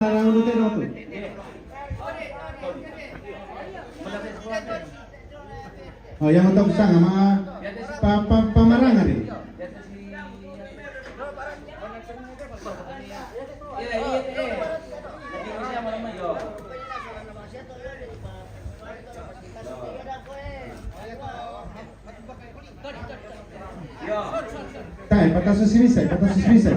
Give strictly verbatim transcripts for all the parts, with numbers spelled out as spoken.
Lalu te dotu. Oh, yang untuk sang sama pa, pa, pamaranga di. Tai, patasu sibisa, patasu sibisa.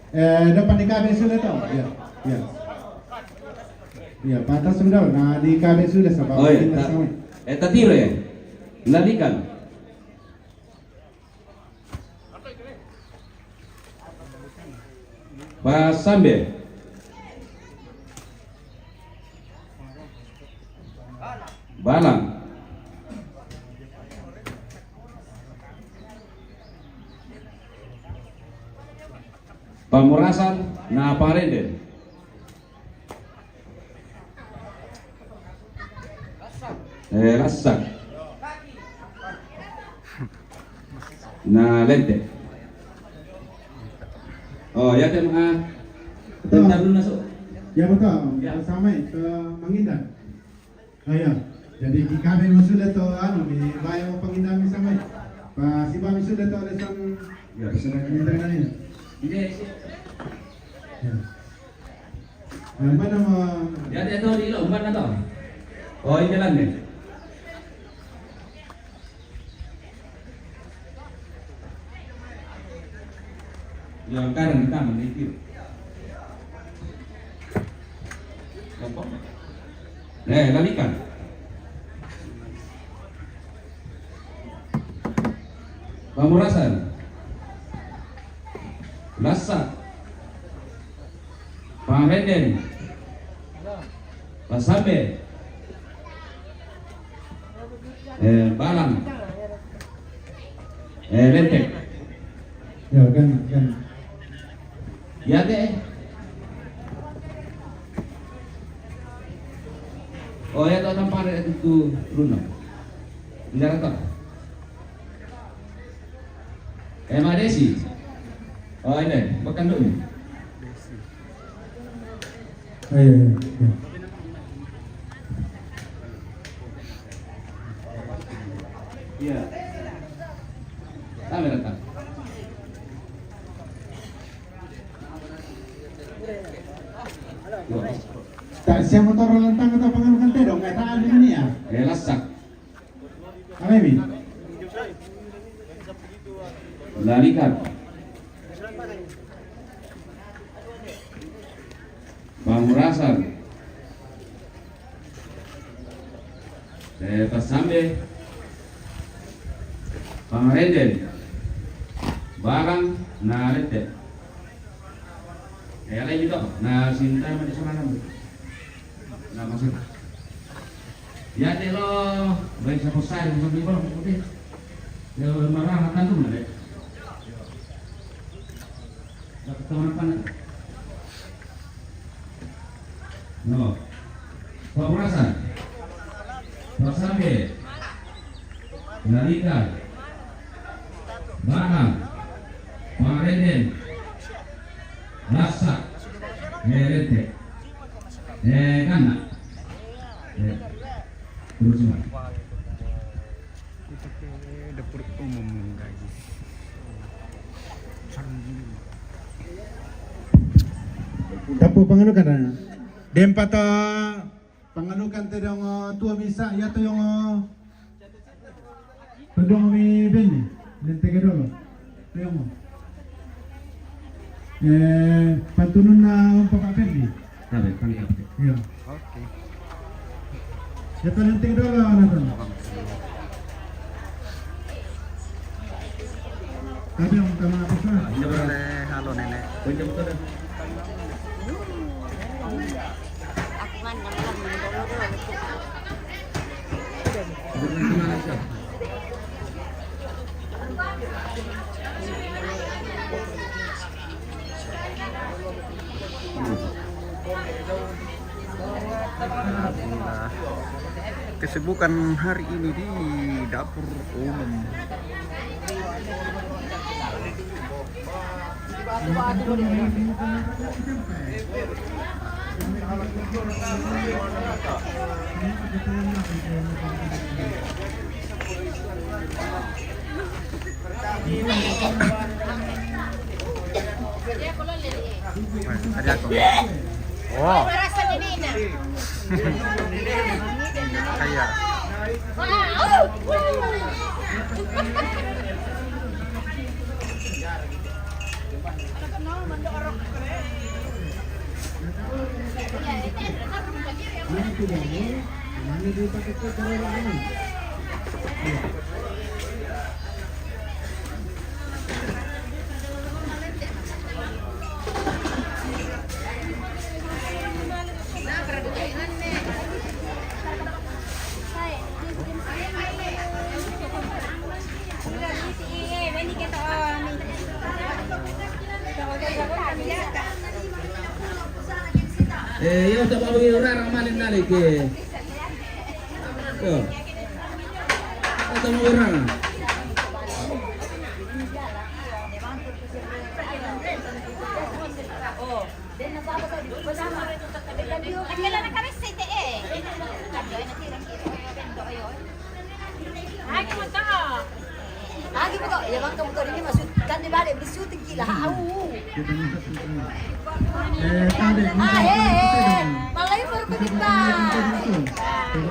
Eh, depan di kabe sudah tahu. Ya, ya. Ya, patasu sudah. Nah, di kabe sudah sama. Oh, iya, kita ta-, sama. Eh, tatiro ya. Lalikan. Pasambe. Balang. Pamurasan na parende. Eh, lasak. Na lente. Oh, ya, tem, ah. Betul. Bentar dulu masuk. Ya, betul. Ya. Sama, eh, Mang Indah. Oh, ya. Jadi, di kami masuk to, anu, di bayar Mang Indah sama. Pas si Bang sudah to, ada sang. Ya, sudah. Ini tengah ini. Ini. Ya. Nah, mana mau? Ya, dia tahu di lo, mana tahu? Oh, ini jalan nih. Yang kanan, kanan itu. Apa? Eh, lalikan. Pamurasan. Lasak. Parenden. Pasambe. Eh, balang. Eh, lentek. Ya, kan, kan. Ya, te. Oh, ya, to, tampar itu runa. Bicara to. Eh, Mak Desi. Oh, ini, bukan dulu. Ayo, ayo, ayo. Iya. Kami datang. Tak siapa tahu orang lantang atau pengaruh kan tedong, nggak tahu ini ya. Eh, lasak. Alemi. Lalikan. Pamurasan. Eh, pasambe. Pamarenden. Balang na lente. Eh, lagi to. Na sinta mati sorangan. Na masuk. Ya, te lo, baik siapa saya, masuk di bawah, oke. Ya, marah, tantu mana, deh. Dapat teman apa, nih? No. Pamurasan. Pasambe. Lalikan. Balang. Pamarenden. Lasak. Eh, lente. Eh, kana. Eh. Terus, Mas. Kita ke dapur umum, guys. Dapur panganukan, ah. Dempa to panganukan te dong, oh, tua bisa, ya to yang, oh. Todong mi Benny, lenteke dolo. Todong mo. Eh, pantunun na umpa Pak Benny. Sabe, kami update. Iya. Oke. Ya, to lenteke dolo, nonton. Tapi yang utama apa, Pak? Iya, Pak. Boleh, halo, Nenek. Aku kan, kan, kan, Alhamdulillah. Kesibukan hari ini di dapur umum. Ada aku. Wow. Kaya. Eh, yo, coba bagi orang ramalin nalik, eh. Yo. Atau mau orang? Agi mo to. Agi mo to. Ya, bang kamu to, ini masuk. Kan di balik, di syuting gila. Au. Eh, tabe, ah, eh, eh. Malay mo rin pa. Iya.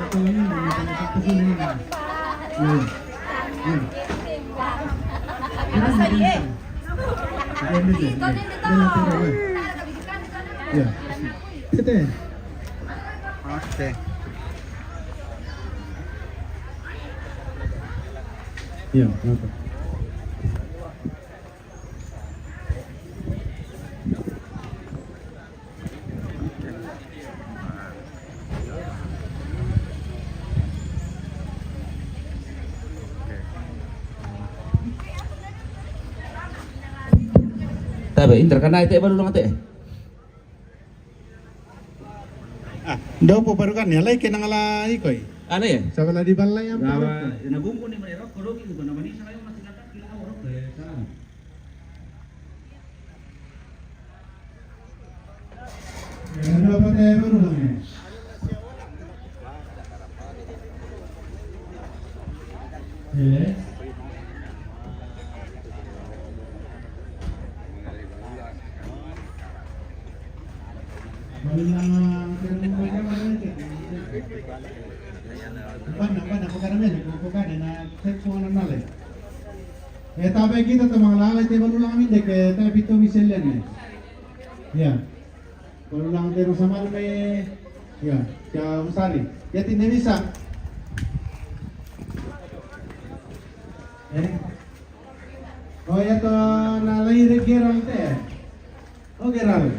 Iya. Iya. Iya. Iya. Iya. Iya. Oke. Iya, kenapa? Tabe, inter kana ite balu lang ate. Ah, dopo baru kan ya, lai kenang ala ikoi. Ano ya? Sa bala di balai ang. Gawa, nabungko ni Manero, koroki ko na manisa kayo, mas tinatap kila ako, eh, sa. Eh, ano pa tayo, ano lang eh? Eh? Bana, bana, bukan namanya, bukan ada, nah, saya cuma nang nale. Eh, tabe kita tu mangalala, te balu lang amin deke, tabe pitu miselian ne. Ya. Balu lang te sama me, ya, ya, Musari. Ya, tine bisa. Eh? Oh, ya, to, na lai re Gerald te. Oh, Gerald.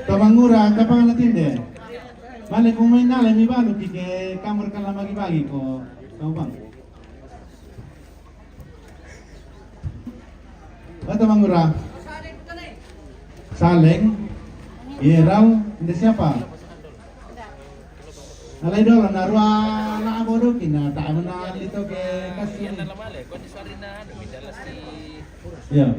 Tamangura, kapang na tinde. Bale, kung may nale, mi balu ki ke kamar kala bagi-bagi ko. Kau bang. Bata mangura. Saleng. Iya, rau. Nda siapa? Alai dolo, na rua na abodo kina, tak mana lito ke kasi. Iya.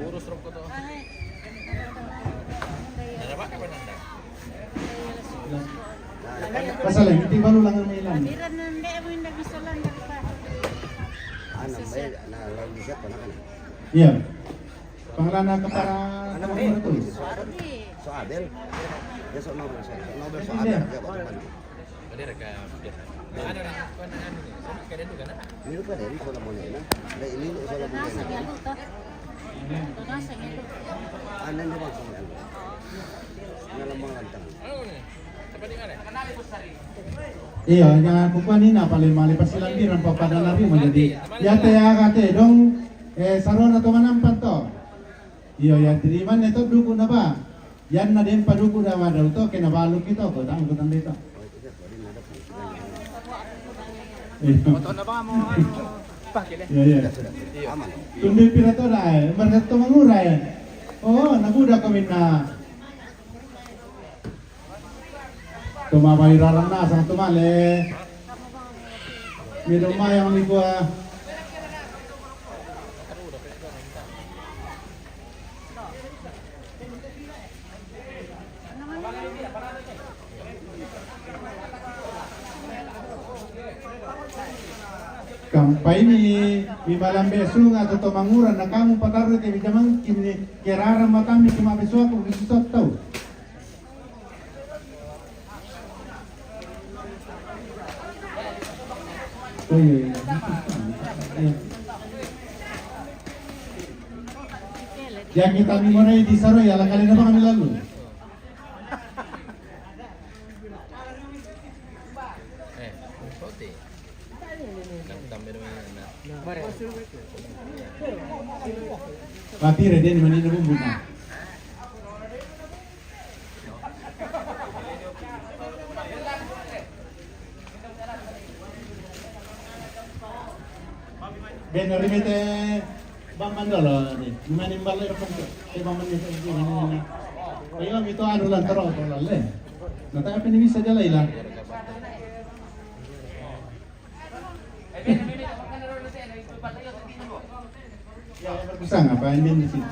Pasal yang itu baru langan melan. Ano, may, na, lang di siya, panakan. Iya. Panglana ka para anak mo itu. So Abel. Ya, so Nobel, so Nobel, so Abel. Ada reka. Ada reka. Ini pa dari so Lamone na. Ada ini so Lamone na. Ano na bang sa mga? Ano lang mga lantang? Iya, nya kukuan ina pale mali pasilan di rampa pada nabi menjadi. Ya te ya kate dong, eh, sarona to manampan to. Iya, ya tiriman ne to duku na ba. Yan na dem paduku da wada uto ke na balu kito ko tang ko tang dito. Iya. Foto na ba mo ano? Iya, iya. Aman. Tundi pira to da, eh, mereka to mangura, eh. Oh, nabuda ko minna. Tuma bai rarang na sang tuma le. Minum mayang ni gua. Kampai mi, mi malambe sunga to, to mangura na kamu pataru ke bijamang kimni kerara matami kuma besuaku bisu tau. Oh, iya, iya. Iya. Ya, kita ni mana di Saroya, la kali na bang kami lalu. Eh, kote. Nang tambe naman na. Mati re, dia ni mana ni bumbu na. Beno rimete bamban dolo ni. Mani mbalo ira pun ke bamban ni. Ayo, mi to anu lan tero to lan le. Na ta apa ni bisa jala ila. Kusang apa ini di sini?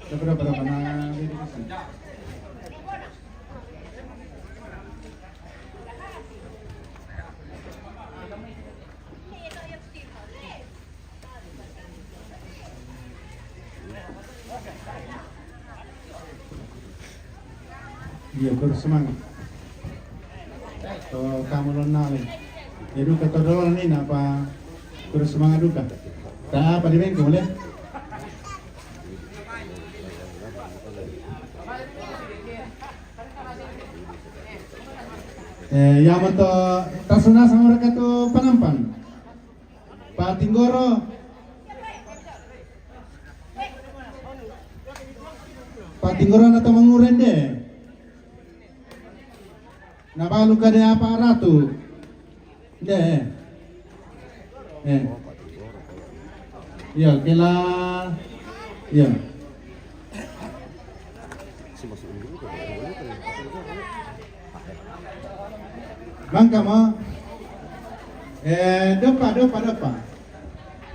Berapa, berapa, berapa? Nah, ini kusang. Iya, kurang semangat. To kamu lo nale. Ya duka to dolo ni napa kurang semangat duka. Ta apa di bengkong le? Eh, ya mo to tasuna sama mereka to panampan. Patinggoro. Patinggoro na to mangura nde. Na balu ka de apa ratu. Nde. Eh. Iya, kela. Iya. Bangka mo. Eh, dopa, dopa, dopa.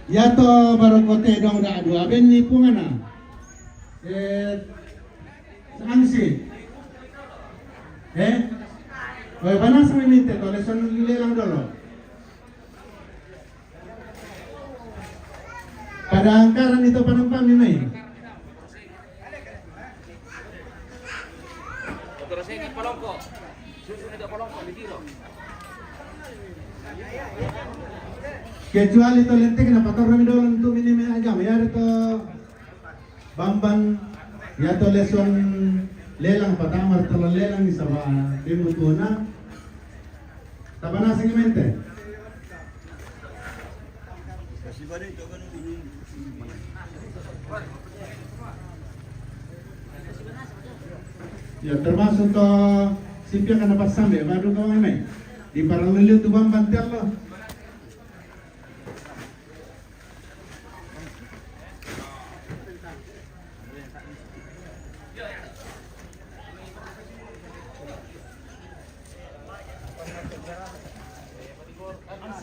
Ya to baru kote dong da dua ben ni pungana. Eh, sangsi. Eh? Oh, bana sa mi minte to, leson lelang dolo. Pada angkaran itu penumpang ini. Kecuali to lentek na patorang dolo untuk ini agama ya to. Bamban, ya to leson lelang patamar tala lelang ni saba, ah, demu tuna. Tabana sing mente. Ya, termasuk to simpia kana pasambe, madu kau mai. Di paralelu tu bamban telo.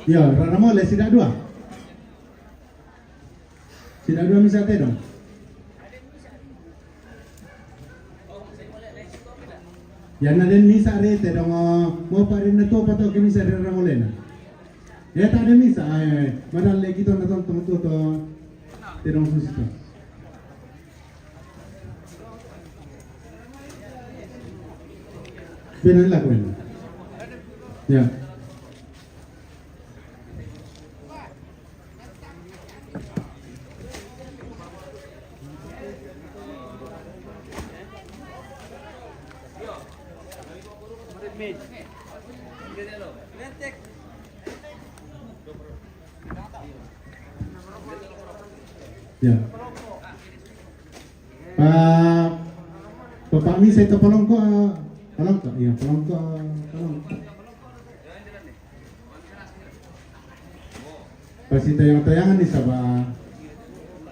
Yo, rara mole sida dua. Sida dua misa te dong. Yana den misa re te dong, mo pa rin na to pa to ke misa re rara mole na. Ya ta den misa, eh, madal le kito na ton ton to to te dong susito. Pena la kuena. Ya. Ya. Pa, pa, pa misa itu palongko, palongko, iya, palongko, palongko. Pasi tayang-tayangan ni saba.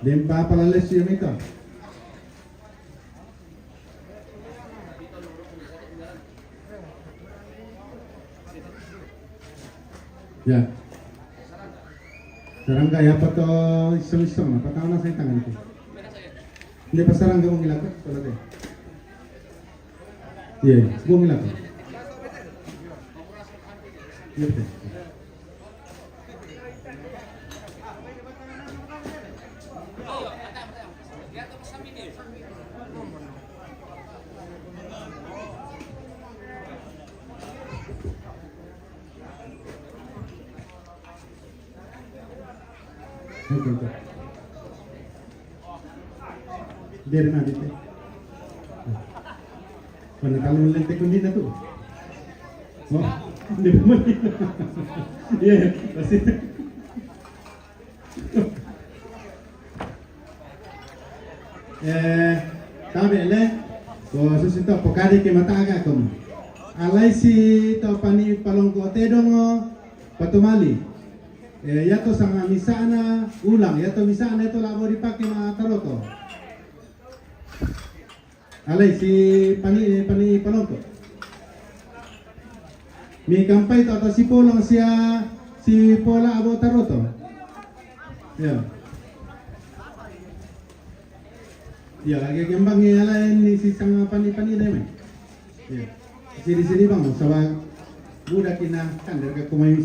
Dempa apa lales yang itu. Ya. Sarangga ya, pato isong-isong na, patao na sa tangan ko. Hindi pa sarangga mong ilako, talaga. Iya, mong ilako. Iya, betul. Oke, oke. Biar nanti, teh. Mana kalau lente kundi na tu? Oh, di mana? Iya, pasti. Eh, tabe le, ko susito pokari ke mata aga kom. Alai si to pani palongko tedongo patumali. Eh, yato sanga misana ulang, yato misana yato labo dipake ma taroto. Alai si pani, pani palongko. Mi kampai to atau si polang sia, si pola abo taroto. Ya. Ya, lagi kembang ya lain ni si sanga pani-pani dai mai. Ya. Sini-sini bang, sabar. Budak ina kan dari kumain